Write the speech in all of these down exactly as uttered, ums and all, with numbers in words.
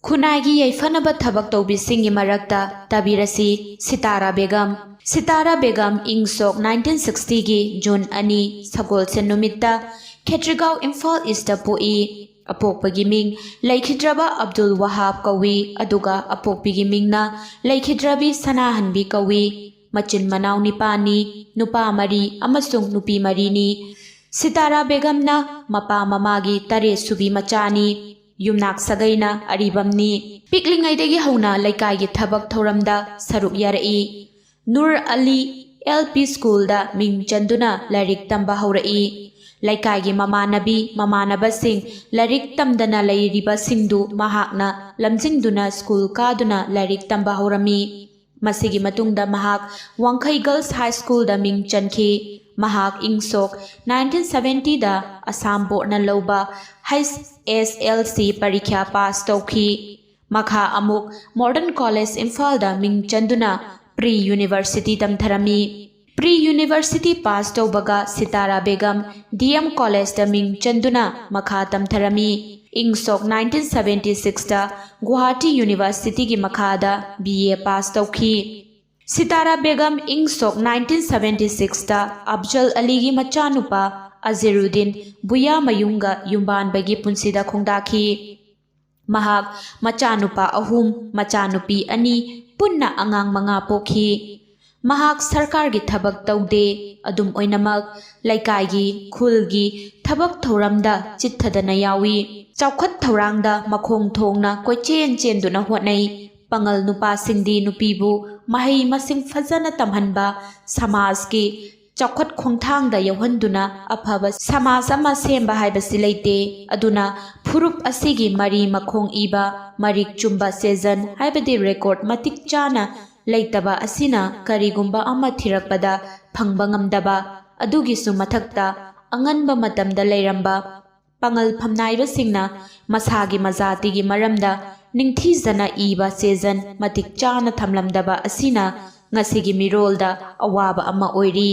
ꯈꯨꯟꯅꯥꯏꯒꯤ ꯌꯥꯏꯐꯅꯕ ꯊꯕꯛ ꯇꯧꯕꯤꯁꯤꯡꯒꯤ ꯃꯔꯛꯇ ꯇꯥꯕꯤꯔꯁꯤ ꯁꯤꯇꯥꯔꯥ ꯕꯦꯒꯝ꯫ ꯁꯤꯇꯥꯔꯥ ꯕꯦꯒꯝ ꯏꯪ ꯁꯣꯛ ꯅꯥꯏꯟꯇꯤꯟ ꯁꯤꯛꯁꯇꯤꯒꯤ ꯖꯨꯟ ꯑꯅꯤ ꯁꯒꯣꯜꯁꯦꯟ ꯅꯨꯃꯤꯠꯇ ꯈꯦꯇ꯭ꯔꯤꯒꯥꯎ, ꯏꯝꯐꯥꯜ ꯏꯁꯇ ꯄꯣꯛꯏ꯫ ꯑꯄꯣꯛꯄꯒꯤ ꯃꯤꯡ ꯂꯩꯈꯤꯗ꯭ꯔꯕ ꯑꯕꯗꯨꯜ ꯋꯍꯥꯕ ꯀꯧꯏ, ꯑꯗꯨꯒ ꯑꯄꯣꯛꯄꯤꯒꯤ ꯃꯤꯡꯅ ꯂꯩꯈꯤꯗ꯭ꯔꯕꯤ ꯁꯅꯥꯍꯟꯕꯤ ꯀꯧꯏ꯫ ꯃꯆꯤꯟ ꯃꯅꯥꯎ ꯅꯤꯄꯥꯅꯤ, ꯅꯨꯄꯥ ꯃꯔꯤ ꯑꯃꯁꯨꯡ ꯅꯨꯄꯤ ꯃꯔꯤꯅꯤ꯫ ꯁꯤꯇꯥꯔꯥ ꯕꯦꯒꯝꯅ ꯃꯄꯥ ꯃꯃꯥꯒꯤ ꯇꯔꯦꯠ ꯁꯨꯕꯤ ꯃꯆꯥꯅꯤ꯫ ꯌꯨꯝꯅꯥꯛ ꯁꯥꯒꯩꯅ ꯑꯔꯤꯕꯝꯅꯤ꯫ ꯄꯤꯛꯂꯤꯉꯩꯗꯒꯤ ꯍꯧꯅ ꯂꯩꯀꯥꯏꯒꯤ ꯊꯕꯛ ꯊꯧꯔꯝꯗ ꯁꯔꯨꯛ ꯌꯥꯔꯛꯏ꯫ ꯅꯨꯔ ꯑꯂꯤ ꯑꯦꯜ ꯄꯤ ꯁ꯭ꯀꯨꯜꯗ ꯃꯤꯡ ꯆꯟꯗꯨꯅ ꯂꯥꯏꯔꯤꯛ ꯇꯝꯕ ꯍꯧꯔꯛꯏ꯫ ꯂꯩꯀꯥꯏꯒꯤ ꯃꯃꯥꯟꯅꯕꯤ ꯃꯃꯥꯟꯅꯕꯁꯤꯡ ꯂꯥꯏꯔꯤꯛ ꯇꯝꯗꯅ ꯂꯩꯔꯤꯕꯁꯤꯡꯗꯨ ꯃꯍꯥꯛꯅ ꯂꯝꯖꯤꯡꯗꯨꯅ ꯁ꯭ꯀꯨꯜ ꯀꯥꯗꯨꯅ ꯂꯥꯏꯔꯤꯛ ꯇꯝꯕ ꯍꯧꯔꯝꯃꯤ꯫ ꯃꯁꯤꯒꯤ ꯃꯇꯨꯡꯗ ꯃꯍꯥꯛ ꯋꯥꯡꯈꯩ ꯒꯔꯜꯁ ꯍꯥꯏ ꯁ꯭ꯀꯨꯜꯗ ꯃꯤꯡ ꯆꯟꯈꯤ꯫ ꯃꯍꯥꯛ ꯏꯪ ꯁꯣꯛ ꯅꯥꯏꯟꯇꯤꯟ ꯁꯕꯦꯟꯇꯤꯗ ꯑꯁꯥꯝ ꯕꯣꯔꯗꯅ ꯂꯧꯕ ꯍꯩꯆ ꯑꯦꯁ ꯑꯦꯜ ꯁꯤ ꯄꯔꯤꯈ꯭ꯌꯥ ꯄꯥꯁ ꯇꯧꯈꯤ꯫ ꯃꯈꯥ ꯑꯃꯨꯛ ꯃꯣꯗꯔꯟ ꯀꯣꯂꯦꯖ ꯏꯝꯐꯥꯜꯗ ꯃꯤꯡ ꯆꯟꯗꯨꯅ ꯄ꯭ꯔꯤ ꯌꯨꯅꯤꯚꯔꯁꯤꯇꯤ ꯇꯝꯊꯔꯝꯃꯤ꯫ ꯄ꯭ꯔꯤ ꯌꯨꯅꯤꯚꯔꯁꯤꯇꯤ ꯄꯥꯁ ꯇꯧꯕꯒ ꯁꯤꯇꯥꯔꯥ ꯕꯦꯒꯝ ꯗꯤ ꯑꯦꯝ ꯀꯣꯂꯦꯖꯇ ꯃꯤꯡ ꯆꯟꯗꯨꯅ ꯃꯈꯥ ꯇꯝꯊꯔꯝꯃꯤ꯫ ꯏꯪ ꯁꯣꯛ ꯅꯥꯏꯟꯇꯤꯟ ꯁꯕꯦꯟꯇꯤ ꯁꯤꯛꯁꯇ ꯒꯨꯋꯥꯍꯥꯇꯤ ꯌꯨꯅꯤꯚꯔꯁꯤꯇꯤꯒꯤ ꯃꯈꯥꯗ ꯕꯤ ꯑꯦ ꯄꯥꯁ ꯇꯧꯈꯤ꯫ ꯁꯤꯇꯥꯔꯥ ꯕꯦꯒꯝ ꯏꯪ ꯁꯣꯛ ꯅꯥꯏꯟꯇꯤꯟ ꯁꯕꯦꯟꯇꯤ ꯁꯤꯛꯁꯇ ꯑꯐꯖꯜ ꯑꯂꯤꯒꯤ ꯃꯆꯥꯅꯨꯄꯥ ꯑꯖꯤꯔꯨꯗꯤꯟ ꯕꯨꯌꯥꯃꯌꯨꯝꯒ ꯌꯨꯝꯕꯥꯟꯕꯒꯤ ꯄꯨꯟꯁꯤꯗ ꯈꯣꯡꯗꯥꯈꯤ꯫ ꯃꯍꯥꯛ ꯃꯆꯥꯅꯨꯄꯥ ꯑꯍꯨꯝ, ꯃꯆꯥꯅꯨꯄꯤ ꯑꯅꯤ, ꯄꯨꯟꯅ ꯑꯉꯥꯡ ꯃꯉꯥ ꯄꯣꯛꯈꯤ꯫ ꯃꯍꯥꯛ ꯁꯔꯀꯥꯔꯒꯤ ꯊꯕꯛ ꯇꯧꯗꯦ꯫ ꯑꯗꯨꯝ ꯑꯣꯏꯅꯃꯛ, ꯂꯩꯀꯥꯏꯒꯤ, ꯈꯨꯜꯒꯤ ꯊꯕꯛ ꯊꯧꯔꯝꯗ ꯆꯤꯠꯊꯗꯅ ꯌꯥꯎꯏ꯫ ꯆꯥꯎꯈꯠ ꯊꯧꯔꯥꯡꯗ ꯃꯈꯣꯡ ꯊꯣꯡꯅ ꯀꯣꯏꯆꯦꯟ ꯆꯦꯟꯗꯨꯅ ꯍꯣꯠꯅꯩ꯫ ꯄꯥꯉꯜ ꯅꯨꯄꯥꯁꯤꯡꯗꯤ ꯅꯨꯄꯤꯕꯨ ꯃꯍꯩ ꯃꯁꯤꯡ ꯐꯖꯅ ꯇꯝꯍꯟꯕ, ꯁꯃꯥꯖꯀꯤ ꯆꯥꯎꯈꯠ ꯈꯣꯡꯊꯥꯡꯗ ꯌꯧꯍꯟꯗꯨꯅ ꯑꯐꯕ ꯁꯃꯥꯖ ꯑꯃ ꯁꯦꯝꯕ ꯍꯥꯏꯕꯁꯤ ꯂꯩꯇꯦ꯫ ꯑꯗꯨꯅ ꯐꯨꯔꯨꯞ ꯑꯁꯤꯒꯤ ꯃꯔꯤ ꯃꯈꯣꯡ ꯏꯕ, ꯃꯔꯤꯛ ꯆꯨꯝꯕ ꯆꯦꯖꯟ ꯍꯥꯏꯕꯗꯤ ꯔꯦꯀꯣꯔꯗ ꯃꯇꯤꯛ ꯆꯥꯅ ꯂꯩꯇꯕ ꯑꯁꯤꯅ ꯀꯔꯤꯒꯨꯝꯕ ꯑꯃ ꯊꯤꯔꯛꯄꯗ ꯐꯪꯕ ꯉꯝꯗꯕ, ꯑꯗꯨꯒꯤꯁꯨ ꯃꯊꯛꯇ ꯑꯉꯟꯕ ꯃꯇꯝꯗ ꯂꯩꯔꯝꯕ ꯄꯥꯉꯜ ꯐꯝꯅꯥꯏꯕꯁꯤꯡꯅ ꯃꯁꯥꯒꯤ ꯃꯖꯥꯇꯤꯒꯤ ꯃꯔꯝꯗ ꯅꯤꯡꯊꯤꯖꯅ ꯏꯕ ꯆꯦꯖꯟ ꯃꯇꯤꯛ ꯆꯥꯅ ꯊꯝꯂꯝꯗꯕ ꯑꯁꯤꯅ ꯉꯁꯤꯒꯤ ꯃꯤꯔꯣꯜꯗ ꯑꯋꯥꯕ ꯑꯃ ꯑꯣꯏꯔꯤ꯫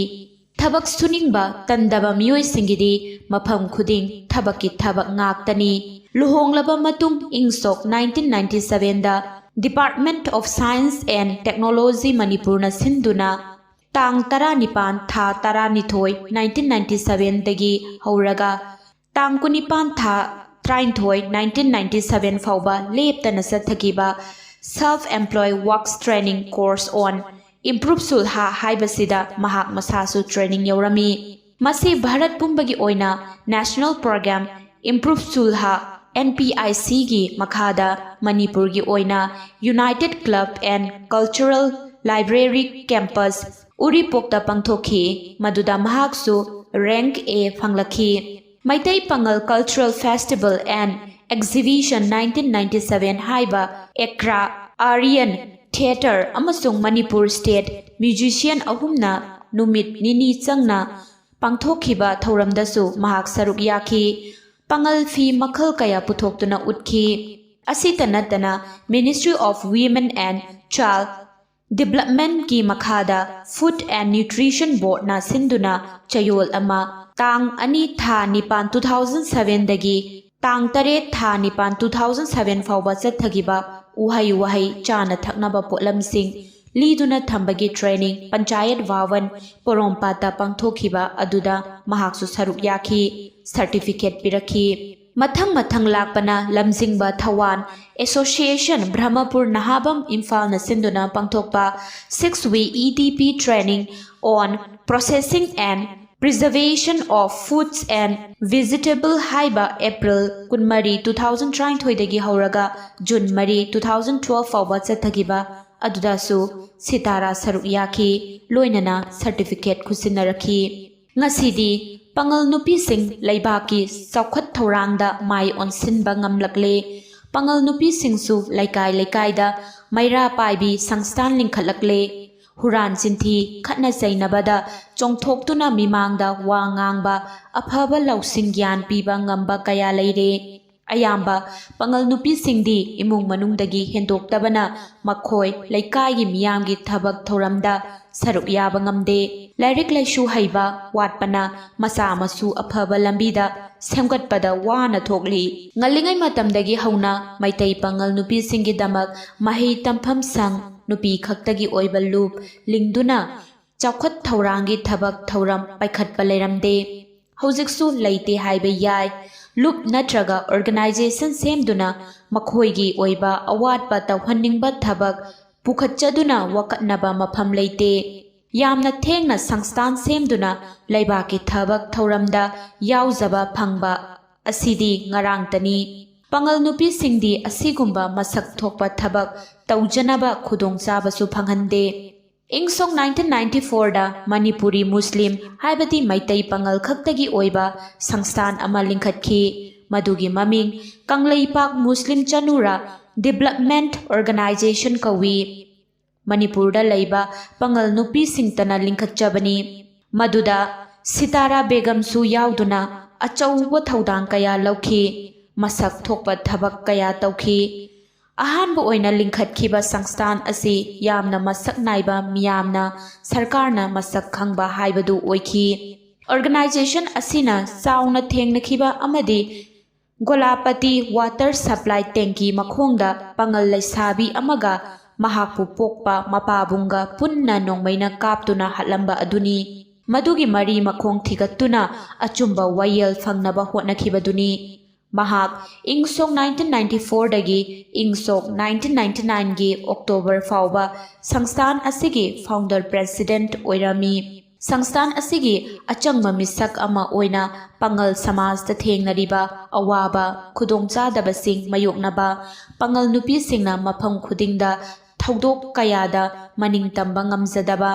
ꯊꯕꯛ ꯁꯨꯅꯤꯡꯕ ꯇꯟꯗꯕ ꯃꯤꯑꯣꯏꯁꯤꯡꯒꯤꯗꯤ ꯃꯐꯝ ꯈꯨꯗꯤꯡ ꯊꯕꯛꯀꯤ ꯊꯕꯛ ꯉꯥꯛꯇꯅꯤ꯫ ꯂꯨꯍꯣꯡꯂꯕ ꯃꯇꯨꯡ ꯏꯪ ꯁꯣꯛ nineteen ninety seven the Department of Science and Technology ꯃꯅꯤꯄꯨꯔꯅ ꯁꯤꯟꯗꯨꯅ ꯇꯥꯡ ꯇꯔꯥꯅꯤꯄꯥꯟ ꯊꯥ ꯇꯔꯥꯅꯤꯊꯣꯏ nineteen ninety seven ꯗꯒꯤ ꯍꯧꯔꯒ ꯇꯥꯡ ꯀꯨꯟꯅꯤꯄꯥꯟ ꯊꯥ ꯇꯔꯥꯅꯤꯊꯣꯏ nineteen ninety seven ꯐꯥꯎꯕ ꯂꯦꯞꯇꯅ ꯆꯠꯊꯈꯤꯕ Self Employed Works Training Course on Improve Sulha ꯍꯥꯏꯕꯁꯤꯗ ꯃꯍꯥꯛ ꯃꯁꯥꯁꯨ training ꯌꯧꯔꯝꯃꯤ꯫ ꯃꯁꯤ ꯚꯥꯔꯠ ꯄꯨꯝꯕꯒꯤ ꯑꯣꯏꯅ National Program Improve Sulha, N P I C ꯒꯤ ꯃꯈꯥꯗ ꯃꯅꯤꯄꯨꯔꯒꯤ ꯑꯣꯏꯅ United Club and Cultural Library Campus ꯎꯔꯤꯄꯣꯛꯇ ꯄꯥꯡꯊꯣꯛꯈꯤ, ꯃꯗꯨꯗ ꯃꯍꯥꯛꯁꯨ rank A ꯐꯪꯂꯛꯈꯤ꯫ Meitei Pangal Cultural Festival and Exhibition nineteen ninety seven ꯍꯥꯏꯕ ꯑꯦꯀ꯭ꯔꯥ Aryan Theatre ꯑꯃꯁꯨꯡ ꯃꯅꯤꯄꯨꯔ State Musician ꯑꯍꯨꯝꯅ ꯅꯨꯃꯤꯠ ꯅꯤꯅꯤ ꯆꯪꯅ ꯄꯥꯡꯊꯣꯛꯈꯤꯕ ꯊꯧꯔꯝꯗꯁꯨ ꯃꯍꯥꯛ ꯁꯔꯨꯛ ꯌꯥꯈꯤ꯫ ꯄꯥꯉꯜ ꯐꯤ ꯃꯈꯜ ꯀꯌꯥ ꯄꯨꯊꯣꯛꯇꯨꯅ ꯎꯠꯈꯤ꯫ ꯑꯁꯤꯇ ꯅꯠꯇꯅ Ministry of Women and Child Development ꯀꯤ ꯃꯈꯥꯗ Food and Nutrition Board ꯅ ꯁꯤꯟꯗꯨꯅ ꯆꯌꯣꯜ ꯑꯃ ꯇꯥꯡ ꯑꯅꯤ ꯊꯥ ꯅꯤꯄꯥꯟ two thousand seven ꯗꯒꯤ ꯇꯥꯡ ꯇꯔꯦꯠ ꯊꯥ ꯅꯤꯄꯥꯟ two thousand seven ꯐꯥꯎꯕ ꯆꯠꯊꯈꯤꯕ ꯎꯍꯩ ꯋꯥꯍꯩ ꯆꯥꯅ ꯊꯛꯅꯕ ꯄꯣꯠꯂꯝꯁꯤꯡ ꯂꯤꯗꯨꯅ ꯊꯝꯕꯒꯤ training ꯄꯟꯆꯥꯌꯠ ꯚꯥꯋꯟ ꯄꯣꯔꯣꯝꯄꯥꯠꯇ ꯄꯥꯡꯊꯣꯛꯈꯤꯕ ꯑꯗꯨꯗ ꯃꯍꯥꯛꯁꯨ ꯁꯔꯨꯛ ꯌꯥꯈꯤ, certificate ꯄꯤꯔꯛꯈꯤ꯫ ꯃꯊꯪ ꯃꯊꯪ ꯂꯥꯛꯄꯅ ꯂꯝꯖꯤꯡꯕ ꯊꯋꯥꯟ Association ꯕ꯭ꯔꯍꯃꯄꯨꯔ ꯅꯍꯥꯕꯝ ꯏꯝꯐꯥꯜꯅ ꯁꯤꯟꯗꯨꯅ ꯄꯥꯡꯊꯣꯛꯄ six week E D P training on processing and preservation of fruits and vegetable ꯍꯥꯏꯕ April ꯀꯨꯟꯃꯔꯤ two thousand ꯇꯔꯥꯅꯤꯊꯣꯏꯗꯒꯤ ꯍꯧꯔꯒ June ꯃꯔꯤ two thousand twelve ꯐꯥꯎꯕ ꯆꯠꯊꯈꯤꯕ ꯑꯗꯨꯗꯁꯨ ꯁꯤꯇꯥꯔꯥ ꯁꯔꯨꯛ ꯌꯥꯈꯤ, ꯂꯣꯏꯅꯅ certificate ꯈꯨꯠꯁꯤꯟꯅꯔꯛꯈꯤ꯫ ꯉꯁꯤꯗꯤ ꯄꯥꯉꯜ ꯅꯨꯄꯤꯁꯤꯡ ꯂꯩꯕꯥꯛꯀꯤ ꯆꯥꯎꯈꯠ ꯊꯧꯔꯥꯡꯗ ꯃꯥꯏ ꯑꯣꯟꯁꯤꯟꯕ ꯉꯝꯂꯛꯂꯦ꯫ ꯄꯥꯉꯜ ꯅꯨꯄꯤꯁꯤꯡꯁꯨ ꯂꯩꯀꯥꯏ ꯂꯩꯀꯥꯏꯗ ꯃꯩꯔꯥ ꯄꯥꯏꯕꯤ ꯁꯪꯁꯊꯥꯟ ꯂꯤꯡꯈꯠꯂꯛꯂꯦ꯫ ꯍꯨꯔꯥꯟ ꯆꯤꯟꯊꯤ, ꯈꯠꯅ ꯆꯩꯅꯕꯗ ꯆꯣꯡꯊꯣꯛꯇꯨꯅ ꯃꯤꯃꯥꯡꯗ ꯋꯥ ꯉꯥꯡꯕ, ꯑꯐꯕ ꯂꯧꯁꯤꯡ ꯒ꯭ꯌꯥꯟ ꯄꯤꯕ ꯉꯝꯕ ꯀꯌꯥ ꯂꯩꯔꯦ꯫ ꯑꯌꯥꯝꯕ ꯄꯥꯉꯜ ꯅꯨꯄꯤꯁꯤꯡꯗꯤ ꯏꯃꯨꯡ ꯃꯅꯨꯡꯗꯒꯤ ꯍꯦꯟꯗꯣꯛꯇꯕꯅ ꯃꯈꯣꯏ ꯂꯩꯀꯥꯏꯒꯤ ꯃꯤꯌꯥꯝꯒꯤ ꯊꯕꯛ ꯊꯧꯔꯝꯗ ꯁꯔꯨꯛ ꯌꯥꯕ ꯉꯝꯗꯦ꯫ ꯂꯥꯏꯔꯤꯛ ꯂꯥꯏꯁꯨ ꯍꯩꯕ ꯋꯥꯠꯄꯅ ꯃꯆꯥ ꯃꯁꯨ ꯑꯐꯕ ꯂꯝꯕꯤꯗ ꯁꯦꯝꯒꯠꯄꯗ ꯋꯥꯅ ꯊꯣꯛꯂꯤ꯫ ꯉꯜꯂꯤꯉꯩ ꯃꯇꯝꯗꯒꯤ ꯍꯧꯅ ꯃꯩꯇꯩ ꯄꯥꯉꯜ ꯅꯨꯄꯤꯁꯤꯡꯒꯤꯗꯃꯛ ꯃꯍꯩ ꯇꯝꯐꯝ ꯁꯪ, ꯅꯨꯄꯤ ꯈꯛꯇꯒꯤ ꯑꯣꯏꯕ ꯂꯨꯞ ꯂꯤꯡꯗꯨꯅ ꯆꯥꯎꯈꯠ ꯊꯧꯔꯥꯡꯒꯤ ꯊꯕꯛ ꯊꯧꯔꯝ ꯄꯥꯏꯈꯠꯄ ꯂꯩꯔꯝꯗꯦ꯫ ꯍꯧꯖꯤꯛꯁꯨ ꯂꯩꯇꯦ ꯍꯥꯏꯕ ꯌꯥꯏ꯫ ꯂꯨꯞ ꯅꯠꯇ꯭ꯔꯒ organization ꯁꯦꯝꯗꯨꯅ ꯃꯈꯣꯏꯒꯤ ꯑꯣꯏꯕ ꯑꯋꯥꯠꯄ ꯇꯧꯍꯟꯅꯤꯡꯕ ꯊꯕꯛ ꯄꯨꯈꯠꯆꯗꯨꯅ ꯋꯥꯀꯠꯅꯕ ꯃꯐꯝ ꯂꯩꯇꯦ꯫ ꯌꯥꯝꯅ ꯊꯦꯡꯅ ꯁꯪꯁꯊꯥꯟ ꯁꯦꯝꯗꯨꯅ ꯂꯩꯕꯥꯛꯀꯤ ꯊꯕꯛ ꯊꯧꯔꯝꯗ ꯌꯥꯎꯖꯕ ꯐꯪꯕ ꯑꯁꯤꯗꯤ ꯉꯔꯥꯡꯇꯅꯤ꯫ ꯄꯥꯉꯜ ꯅꯨꯄꯤꯁꯤꯡꯗꯤ ꯑꯁꯤꯒꯨꯝꯕ ꯃꯁꯛ ꯊꯣꯛꯄ ꯊꯕꯛ ꯇꯧꯖꯅꯕ ꯈꯨꯗꯣꯡꯆꯥꯕꯁꯨ ꯐꯪꯍꯟꯗꯦ꯫ ꯏꯪ ꯁꯣꯛ nineteen ninety fourꯗ ꯃꯅꯤꯄꯨꯔꯤ ꯃꯨꯁꯂꯤꯝ, ꯍꯥꯏꯕꯗꯤ ꯃꯩꯇꯩ ꯄꯥꯉꯜ ꯈꯛꯇꯒꯤ ꯑꯣꯏꯕ ꯁꯪꯁꯊꯥꯟ ꯑꯃ ꯂꯤꯡꯈꯠꯈꯤ꯫ ꯃꯗꯨꯒꯤ ꯃꯃꯤꯡ ꯀꯪꯂꯩꯄꯥꯛ ꯃꯨꯁꯂꯤꯝ ꯆꯅꯨꯔꯥ ꯗꯤꯕ꯭ꯂꯞꯃꯦꯟꯠ ꯑꯣꯔꯒꯅꯥꯏꯖꯦꯁꯟ ꯀꯧꯏ꯫ ꯃꯅꯤꯄꯨꯔꯗ ꯂꯩꯕ ꯄꯥꯉꯜ ꯅꯨꯄꯤꯁꯤꯡꯇꯅ ꯂꯤꯡꯈꯠꯆꯕꯅꯤ꯫ ꯃꯗꯨꯗ ꯁꯤꯇꯥꯔꯥ ꯕꯦꯒꯝꯁꯨ ꯌꯥꯎꯗꯨꯅ ꯑꯆꯧꯕ ꯊꯧꯗꯥꯡ ꯀꯌꯥ ꯂꯧꯈꯤ, ꯃꯁꯛ ꯊꯣꯛꯄ ꯊꯕꯛ ꯀꯌꯥ ꯇꯧꯈꯤ꯫ ꯑꯍꯥꯟꯕ ꯑꯣꯏꯅ ꯂꯤꯡꯈꯠꯈꯤꯕ ꯁꯪꯁꯊꯥꯟ ꯑꯁꯤ ꯌꯥꯝꯅ ꯃꯁꯛ ꯅꯥꯏꯕ, ꯃꯤꯌꯥꯝꯅ, ꯁꯔꯀꯥꯔꯅ ꯃꯁꯛ ꯈꯪꯕ ꯍꯥꯏꯕꯗꯨ ꯑꯣꯏꯈꯤ꯫ ꯑꯣꯔꯒꯅꯥꯏꯖꯦꯁꯟ ꯑꯁꯤꯅ ꯆꯥꯎꯅ ꯊꯦꯡꯅꯈꯤꯕ ꯑꯃꯗꯤ ꯒꯣꯂꯥꯄꯇꯤ ꯋꯥꯇꯔ ꯁꯄ꯭ꯂꯥꯏ ꯇꯦꯡꯀꯤ ꯃꯈꯣꯡꯗ ꯄꯥꯉꯜ ꯂꯩꯁꯥꯕꯤ ꯑꯃꯒ ꯃꯍꯥꯛꯄꯨ ꯄꯣꯛꯄ ꯃꯄꯥꯕꯨꯡꯒ ꯄꯨꯟꯅ ꯅꯣꯡꯃꯩꯅ ꯀꯥꯞꯇꯨꯅ ꯍꯥꯠꯂꯝꯕ ꯑꯗꯨꯅꯤ꯫ ꯃꯗꯨꯒꯤ ꯃꯔꯤ ꯃꯈꯣꯡ ꯊꯤꯒꯠꯇꯨꯅ ꯑꯆꯨꯝꯕ ꯋꯥꯌꯦꯜ ꯐꯪꯅꯕ ꯍꯣꯠꯅꯈꯤꯕꯗꯨꯅꯤ꯫ ꯃꯍꯥꯛ ꯏꯪ ꯁꯣꯛ nineteen ninety fourꯗꯒꯤ ꯏꯪ ꯁꯣꯛ nineteen ninety nineꯒꯤ ꯑꯣꯛꯇꯣꯕꯔ ꯐꯥꯎꯕ ꯁꯪꯁꯊꯥꯟ ꯑꯁꯤꯒꯤ ꯐꯥꯎꯟꯗꯔ ꯄ꯭ꯔꯦꯁꯤꯗꯦꯟꯠ ꯑꯣꯏꯔꯝꯃꯤ꯫ ꯁꯪꯁꯊꯥꯟ ꯑꯁꯤꯒꯤ ꯑꯆꯪꯕ ꯃꯤꯁꯛ ꯑꯃ ꯑꯣꯏꯅ ꯄꯥꯉꯜ ꯁꯃꯥꯖꯇ ꯊꯦꯡꯅꯔꯤꯕ ꯑꯋꯥꯕ, ꯈꯨꯗꯣꯡꯆꯥꯗꯕꯁꯤꯡ ꯃꯥꯌꯣꯛꯅꯕ, ꯄꯥꯉꯜ ꯅꯨꯄꯤꯁꯤꯡꯅ ꯃꯐꯝ ꯈꯨꯗꯤꯡꯗ ꯊꯧꯗꯣꯛ ꯀꯌꯥꯗ ꯃꯅꯤꯡ ꯇꯝꯕ ꯉꯝꯖꯗꯕ,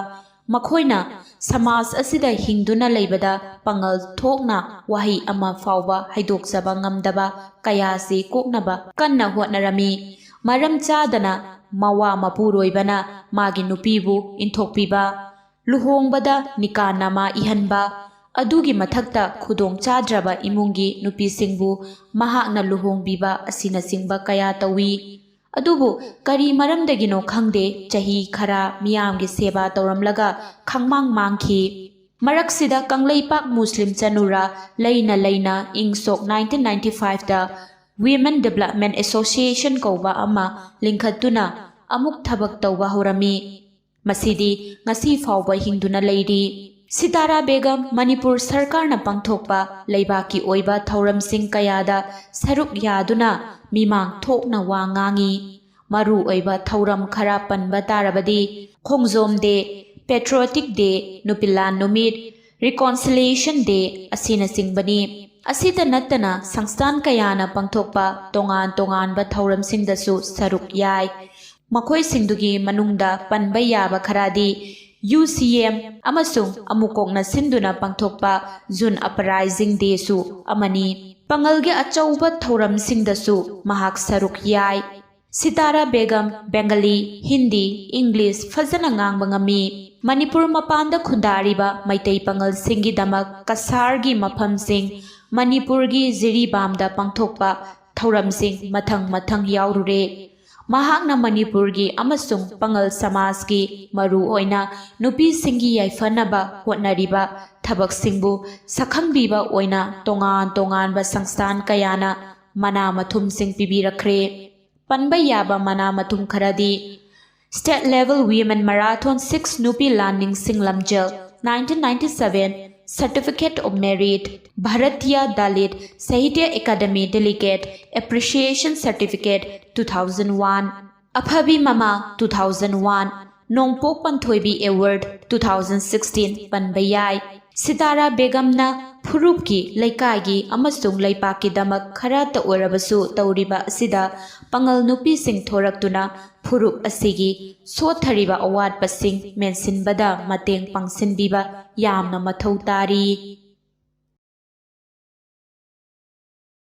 ꯃꯈꯣꯏꯅ ꯁꯃꯥꯖ ꯑꯁꯤꯗ ꯍꯤꯡꯗꯨꯅ ꯂꯩꯕꯗ ꯄꯥꯉꯜ ꯊꯣꯛꯅ ꯋꯥꯍꯩ ꯑꯃ ꯐꯥꯎꯕ ꯍꯥꯏꯗꯣꯛꯆꯕ ꯉꯝꯗꯕ ꯀꯌꯥꯁꯤ ꯀꯣꯛꯅꯕ ꯀꯟꯅ ꯍꯣꯠꯅꯔꯝꯃꯤ꯫ ꯃꯔꯝ ꯆꯥꯗꯅ ꯃꯋꯥ ꯃꯄꯨꯔꯣꯏꯕꯅ ꯃꯥꯒꯤ ꯅꯨꯄꯤꯕꯨ ꯏꯟꯊꯣꯛꯄꯤꯕ, ꯂꯨꯍꯣꯡꯕꯗ ꯅꯤꯀꯥ ꯅꯥꯃꯥ ꯏꯍꯟꯕ, ꯑꯗꯨꯒꯤ ꯃꯊꯛꯇ ꯈꯨꯗꯣꯡ ꯆꯥꯗ꯭ꯔꯕ ꯏꯃꯨꯡꯒꯤ ꯅꯨꯄꯤꯁꯤꯡꯕꯨ ꯃꯍꯥꯛꯅ ꯂꯨꯍꯣꯡꯕꯤꯕ ꯑꯁꯤꯅꯆꯤꯡꯕ ꯀꯌꯥ ꯇꯧꯏ꯫ ꯑꯗꯨꯕꯨ ꯀꯔꯤ ꯃꯔꯝꯗꯒꯤꯅꯣ ꯈꯪꯗꯦ, ꯆꯍꯤ ꯈꯔ ꯃꯤꯌꯥꯝꯒꯤ ꯁꯦꯕꯥ ꯇꯧꯔꯝꯂꯒ ꯈꯪꯃꯥꯡ ꯃꯥꯡꯈꯤ꯫ ꯃꯔꯛꯁꯤꯗ ꯀꯪꯂꯩꯄꯥꯛ ꯃꯨꯁꯂꯤꯝ ꯆꯅꯨꯔꯥ ꯂꯩꯅ ꯂꯩꯅ ꯏꯪ ꯁꯣꯛ nineteen ninety five ꯇ Women Development Association ꯀꯧꯕ ꯑꯃ ꯂꯤꯡꯈꯠꯇꯨꯅ ꯑꯃꯨꯛ ꯊꯕꯛ ꯇꯧꯕ ꯍꯧꯔꯝꯃꯤ꯫ ꯃꯁꯤꯗꯤ ꯉꯁꯤ ꯐꯥꯎꯕ ꯍꯤꯡꯗꯨꯅ ꯂꯩꯔꯤ꯫ ꯁꯤꯇꯥꯔꯥ ꯕꯦꯒꯝ ꯃꯅꯤꯄꯨꯔ ꯁꯔꯀꯥꯔꯅ ꯄꯥꯡꯊꯣꯛꯄ ꯂꯩꯕꯥꯛꯀꯤ ꯑꯣꯏꯕ ꯊꯧꯔꯝꯁꯤꯡ ꯀꯌꯥꯗ ꯁꯔꯨꯛ ꯌꯥꯗꯨꯅ ꯃꯤꯃꯥꯡ ꯊꯣꯛꯅ ꯋꯥ ꯉꯥꯡꯉꯤ꯫ ꯃꯔꯨ ꯑꯣꯏꯕ ꯊꯧꯔꯝ ꯈꯔ ꯄꯟꯕ ꯇꯥꯔꯕꯗꯤ, ꯈꯣꯡꯖꯣꯝ ꯗꯦ, ꯄꯦꯇ꯭ꯔꯣꯇꯤꯛ ꯗꯦ, ꯅꯨꯄꯤꯂꯥꯟ ꯅꯨꯃꯤꯠ, ꯔꯤꯀꯣꯟꯁꯤꯂꯤꯌꯦꯁꯟ ꯗꯦ ꯑꯁꯤꯅꯆꯤꯡꯕꯅꯤ꯫ ꯑꯁꯤꯇ ꯅꯠꯇꯅ ꯁꯪꯁꯊꯥꯟ ꯀꯌꯥꯅ ꯄꯥꯡꯊꯣꯛꯄ ꯇꯣꯉꯥꯟ ꯇꯣꯉꯥꯟꯕ ꯊꯧꯔꯝꯁꯤꯡꯗꯁꯨ ꯁꯔꯨꯛ ꯌꯥꯏ꯫ ꯃꯈꯣꯏꯁꯤꯡꯗꯨꯒꯤ ꯃꯅꯨꯡꯗ ꯄꯟꯕ ꯌꯥꯕ ꯈꯔꯗꯤ ꯌꯨ ꯁꯤ ꯑꯦꯝ ꯑꯃꯁꯨꯡ ꯑꯃꯨꯀꯣꯛꯅ ꯁꯤꯟꯗꯨꯅ ꯄꯥꯡꯊꯣꯛꯄ ꯖꯨꯟ ꯑꯄꯔꯥꯏꯖꯤꯡ ꯗꯦꯁꯨ ꯑꯃꯅꯤ꯫ ꯄꯥꯉꯜꯒꯤ ꯑꯆꯧꯕ ꯊꯧꯔꯝꯁꯤꯡꯗꯁꯨ ꯃꯍꯥꯛ ꯁꯔꯨꯛ ꯌꯥꯏ꯫ ꯁꯤꯇꯥꯔꯥ ꯕꯦꯒꯝ ꯕꯦꯡꯒꯂꯤ, ꯍꯤꯟꯗꯤ, ꯏꯪꯂꯤꯁ ꯐꯖꯅ ꯉꯥꯡꯕ ꯉꯝꯃꯤ꯫ ꯃꯅꯤꯄꯨꯔ ꯃꯄꯥꯟꯗ ꯈꯨꯟꯗꯥꯔꯤꯕ ꯃꯩꯇꯩ ꯄꯥꯉꯜꯁꯤꯡꯒꯤꯗꯃꯛ ꯀꯁꯥꯔꯒꯤ ꯃꯐꯝꯁꯤꯡ, ꯃꯅꯤꯄꯨꯔꯒꯤ ꯖꯤꯔꯤꯕꯥꯝꯗ ꯄꯥꯡꯊꯣꯛꯄ ꯊꯧꯔꯝꯁꯤꯡ ꯃꯊꯪ ꯃꯊꯪ ꯌꯥꯎꯔꯨꯔꯦ꯫ ꯃꯍꯥꯛꯅ ꯃꯅꯤꯄꯨꯔꯒꯤ ꯑꯃꯁꯨꯡ ꯄꯥꯉꯜ ꯁꯃꯥꯖꯀꯤ, ꯃꯔꯨꯑꯣꯏꯅ ꯅꯨꯄꯤꯁꯤꯡꯒꯤ ꯌꯥꯏꯐꯅꯕ ꯍꯣꯠꯅꯔꯤꯕ ꯊꯕꯛꯁꯤꯡꯕꯨ ꯁꯛꯈꯪꯕꯤꯕ ꯑꯣꯏꯅ ꯇꯣꯉꯥꯟ ꯇꯣꯉꯥꯟꯕ ꯁꯪꯁꯊꯥꯟ ꯀꯌꯥꯅ ꯃꯅꯥ ꯃꯊꯨꯝꯁꯤꯡ ꯄꯤꯕꯤꯔꯛꯈ꯭ꯔꯦ꯫ ꯄꯟꯕ ꯌꯥꯕ ꯃꯅꯥ ꯃꯊꯨꯝ ꯈꯔꯗꯤ: State Level Women Marathon six ꯅꯨꯄꯤ ꯂꯥꯟ ꯅꯤꯡꯁꯤꯡ ꯂꯝꯖꯦꯜ nineteen ninety seven, Certificate of Merit, Bharatiya Dalit Sahitya Academy Delegate Appreciation Certificate two thousand one, ꯑꯐꯕꯤ ꯃꯃꯥ two thousand one, ꯅꯣꯡꯄꯣꯛ ꯄꯟꯊꯣꯏꯕꯤ Award two thousand sixteen ꯄꯟꯕ ꯌꯥꯏ꯫ ꯁꯤꯇꯥꯔꯥ ꯕꯦꯒꯝꯅ ꯐꯨꯔꯨꯞꯀꯤ, ꯂꯩꯀꯥꯏꯒꯤ ꯑꯃꯁꯨꯡ ꯂꯩꯄꯥꯛꯀꯤꯗꯃꯛ ꯈꯔꯇ ꯑꯣꯏꯔꯕꯁꯨ ꯇꯧꯔꯤꯕ ꯑꯁꯤꯗ ꯄꯥꯉꯜ ꯅꯨꯄꯤꯁꯤꯡ ꯊꯣꯔꯛꯇꯨꯅ ꯐꯨꯔꯨꯞ ꯑꯁꯤꯒꯤ ꯁꯣꯠꯊꯔꯤꯕ ꯑꯋꯥꯠꯄꯁꯤꯡ ꯃꯦꯟꯁꯤꯟꯕꯗ ꯃꯇꯦꯡ ꯄꯥꯡꯁꯤꯟꯕꯤꯕ ꯌꯥꯝꯅ ꯃꯊꯧ ꯇꯥꯔꯤ꯫